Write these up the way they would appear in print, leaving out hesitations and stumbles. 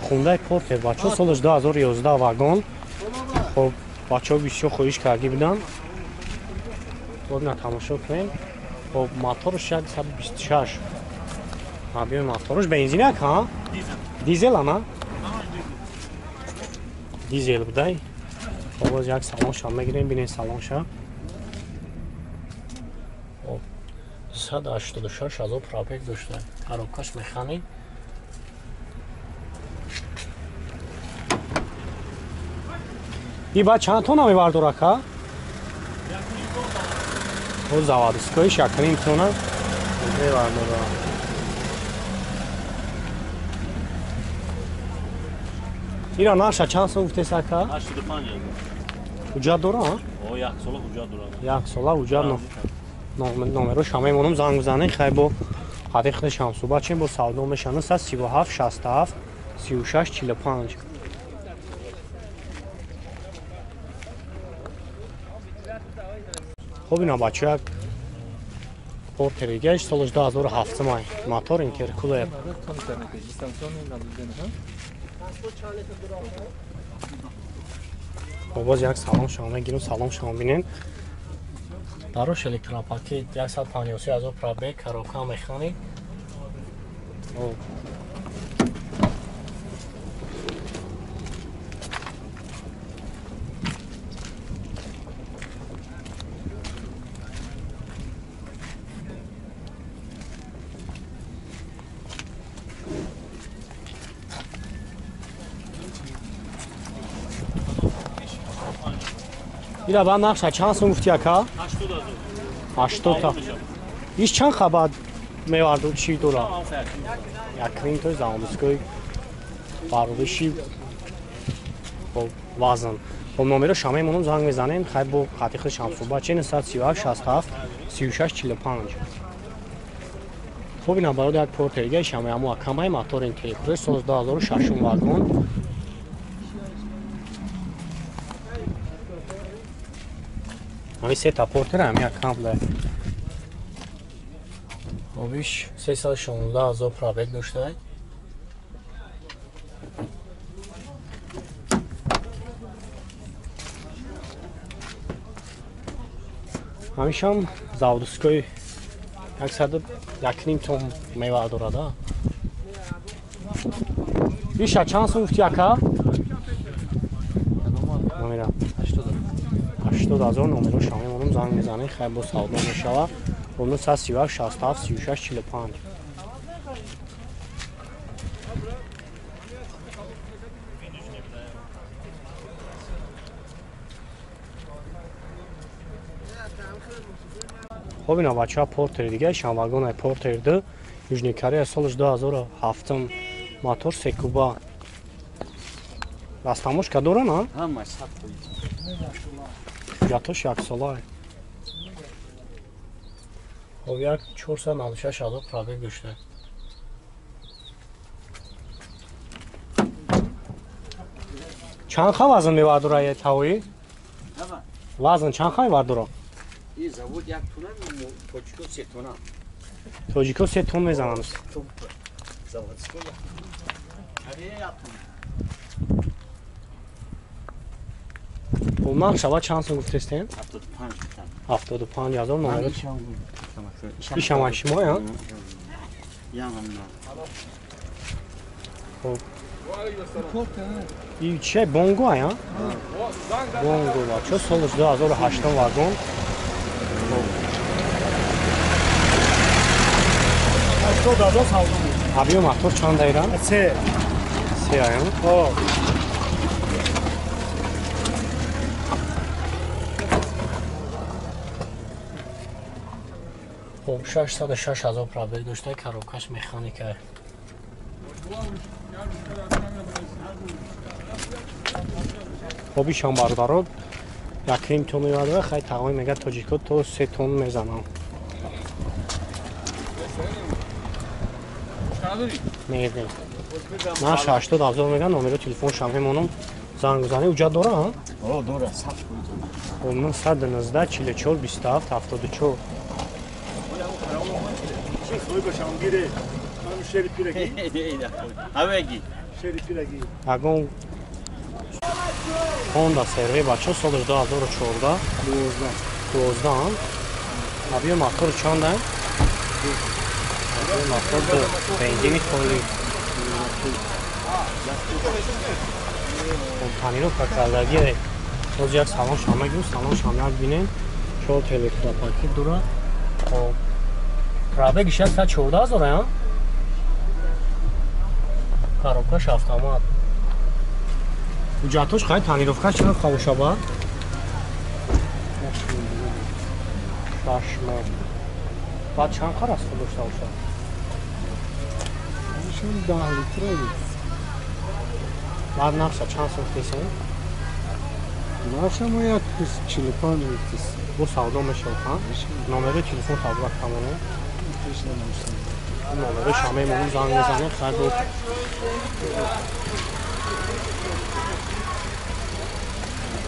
Хундай Портер бачо солаш 2011 вагон. Хоб бачо бисёр хоҳиш карда буданд. Хоб на тамошо кунем. Хоб моторш 126. Объёми моторш бензинак, ҳа? Дизел ана? Дизел будай. Хоб боз як салонша мегирем, бинем салонша. Хоб 186 ҳазор пробег дошта. Коробкаш механик. И ба чанд тонна мебардора ка? О заводскойш 1,5 тонна мебардора. Ира наша чанд сом гуфтес ака? 85 ҳазор. Ҳуҷҷат дора? О, як сола ҳуҷҷат дора. Як сола ҳуҷҷат номеро шама мемонам занг бизанед, хай бо қади худашам суҳбат чем бо савдо мешавад 937 67 36 45. Хоб ина бача як Портер гаш солаш 2007 май мотор интеркулер. Хоб боз як салон шумо мегирем, салон шумо бинен. Дарош электропакет 153 ҳазор пробег, коробка механик. Ира ба нақша чанд сум гуфти ака? 80 ҳазор. 80 та. Иш чанд хабар меварду чӣ дора? Якрин той заводской баровиши бо вазн. Бо номеро шама мемонам занг мезанем, хай бо қати худ шам суҳбат чен 937 67 36 45. Хоб ина барои як Портер дига шама аму акамай мотор интеркулер сол 2006 вагон. Ҳамин сета Портер ҳам як кампле. Обиш 316 ҳазор пробег дошта. Ҳамишам заводской 101,5 тон мева дорад. Иша чанд сум гуфти ака? Номера 80 ҳазор номеро шама мемонам занг мезанем, хай бо савдо мешавад. 937 67 36 45. Хоб ина бача Портер дига шамвагон Портер 2 Южный Корея солаш 2007 мотор секуба. Растамошка дора на? Ҳама 100%. Ҳуҷҷатош як сола. Хоб як 496 ҳазор пробег дошта. Чанд ха вазн мебардора е тавои? Вазн чанд ха мебардора? И завод як тона, тоҷико 3 тона. Тоҷико 3 тон мезананд. Заводской як тона. Хоб нақша чанд сум гуфтестем? 75. 75 ҳазор номер. Ишама шумо, я? Хоб. И че бонго ая? Бонго бачо солаш 2008 вагон. 80 ҳазор савдо. Объём мотор чанд дайра? 3. 3 ая? Хоб. Хоб 606 ҳазор пробег дошта, коробкаш механика. Хоб ишам бародаро 1,5 тон мебардора, хай тағои мега тоҷико то 3 тон мезанам. Не, не. Наш 80 ҳазор мега номеро телефон шам мемонам занг бизанед. Ҳуҷҷат дора? О, дора, 100. 919 44 27 74. Чӣ соҳиба шамгире? Ҳамин шери пираги? Ҳамаги. Ягон Honda CR-V бачо соли 2014 12 объем мотор чанд аст? Объем мотор бензини холи. Тонировка кардагӣ. Боз як салон шама гирем, салон шама бинем. Чор электропакет дора. Хоб пробеги 614 ҳазор а? Коробкаш автомат. Ҳуҷҷатош хай тонировкаш чанд хавошаба? 6 моҳ. Баъд чанд қар расход дошта бошад? 10 литр. Баъд нархша чанд сом гуфтесен? Нархша мо 145 гуфтесем. Бо савдо мешавад, ҳа? Номерои телефон табрак тамоне? Номерои шамаи момон занг мезанем, хай бо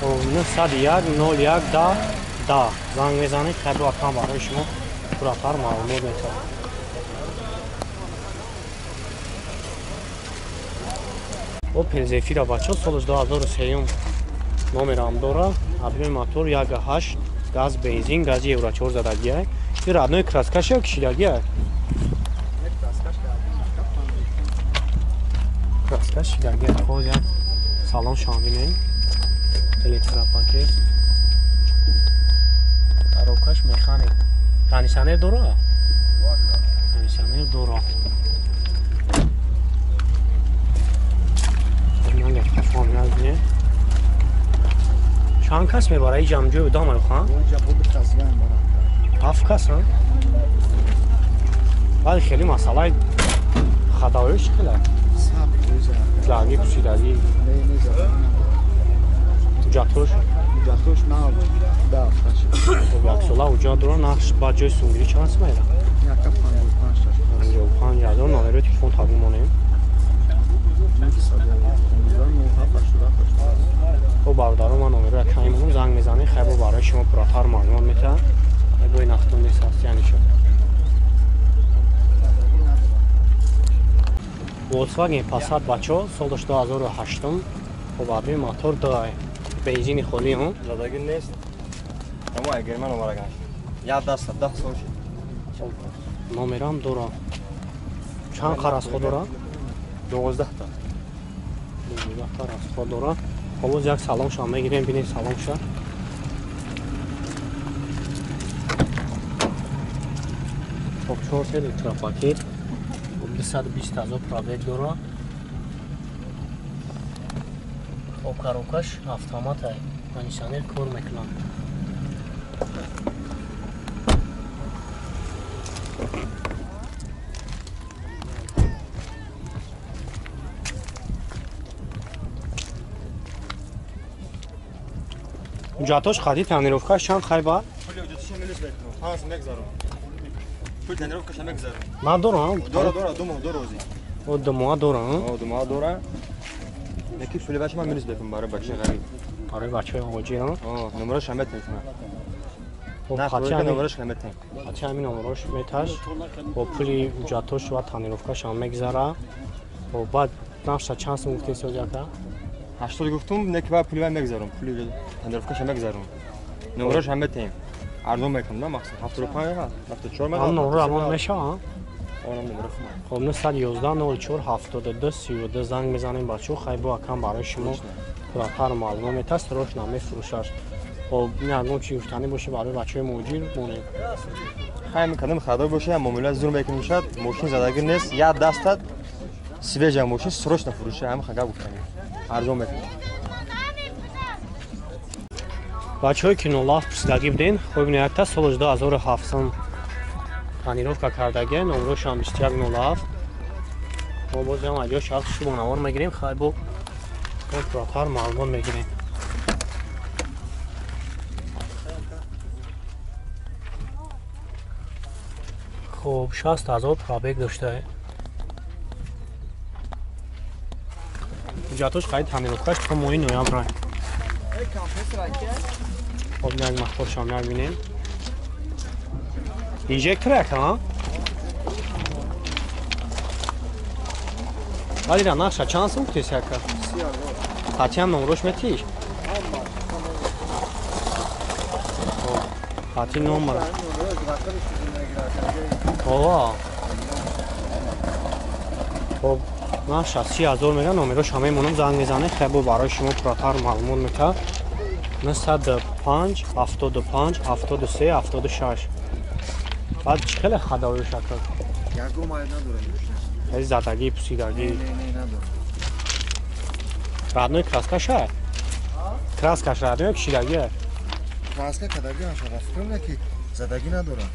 901 01 10 10 занг мезанед, хай бо акам барои шумо пурратар маълумот метавад. Opel Zafira бачо соли 2003 номерам дора, объем мотор 1.8, газ бензин, гази Евро 4 задагия. Ин родной краскаш ё кишидагия? Краскаш шидагия. Хоз як салон шон бинем. Электропакет. Коробкаш механик. Кондиционер дора? Кондиционер дора. Чанд кас мебара ин ҷамҷӯи одам ха? 7 кас ҳа? Баъд хеле масъалаи хатоиш чӣ хела? Лаги пӯшидагӣ. Ҳуҷҷатош? Ҳуҷҷатош на 10 хоб як сола ҳуҷҷат дора, нархш баъд ҷои сунгирӣ чанд сом меяд? 55 ҳазор. Номерои телефон табу монем. Хоб бародаро, ман номеро яккани монам, занг мезанем, хай бо барои шумо пурратар маълумот метаҳад. Хай бо нахтон нест аст, яъне шуд. Volkswagen Passat бачо соли 2008 хоб объем мотор 2 бензини холи ҳам задагӣ нест. Амо агар ман омараган. Я даст 10 сол шуд. Номерам дора. Чанд қарасхо дора? 12 та. 12 та расхо дора. Хоб боз як салонша мегирем, бинем салонша. Хоб 4 электропакет 220 ҳазор пробег дора. Хоб коробкаш автомат ай, кондиционер кор мекунад. Ҳуҷҷатош хадӣ тонировкаш чанд хай ба? Пули ҳуҷҷатош милис мекунам. 5 мегзарам. Пули тонировкаш мегзарам. Надорам. Дора дора, 2 моҳ дора ози. О 2 моҳ дора, О 2 моҳ дора. Неки пули бача ман милис мекунам барои бачаи ғариб. Барои бачаи ҳоҷир, О, номераш ҳам метавонам. Хоб хати номераш ҳам метавонам. Хати ҳамин номераш меташ. Бо пули ҳуҷҷатош ва тонировкаш ҳам мегзара. Хоб баъд нархша чанд сом гуфтед сози ака? 80 гуфтум, неки ба пули мегзарам. Пули тонировкаш ҳам мегзарам. Номераш ҳам метавонем. Арзон мекунам, на мақсад 75 74 мега. Номер ҳамон мешавад, Онам номер. Хоб 911 04 72 32 занг мезанем бачо, хай бо акам барои шумо пурратар маълумот метаҳад, срочно мефурӯшаш. Хоб ин ягон чи гуфтанӣ боше барои бачаҳои муҳоҷир монем. Хай мекардам хардор боше, муомила зур мекунем шад, мошин задагӣ нест, як дастат свежая мошин срочно фурӯша, ҳам хага гуфтанӣ. Арзон мекунем. Бачаҳое ки нолаф пурсидагӣ буден, хоб ин якта соли 2007 тонировка кардагия, номерошам 2107. Мо боз ҳам аҷо шахс шумо навор мегирем, хай бо пурратар маълумот мегирем. Хоб 60 ҳазор пробег дошта. Ҳуҷҷатош қайд тонировкаш то моҳи ноябр. Хоб як моторшам як бинем. Инжектор як, ҳа? Вале ра нарша чанд сум гуфтеси ака? Қатиам номрош метиш? Қати номер. Ова. Хоб, нарша 30 000 мега, номерош ҳамаи монам, занг мезанед, хебо барои шумо пурратар маълумот мета. 905 75 73 76. Баъд чӣ хеле хадавӣ шакл? Ягон айб надорад. Хеле задагӣ, пусидагӣ? Не, надорад. Родной краскаша? Краскаш родной кишидагӣ? Краска кадагӣ аша, фикрам ки задагӣ надорад.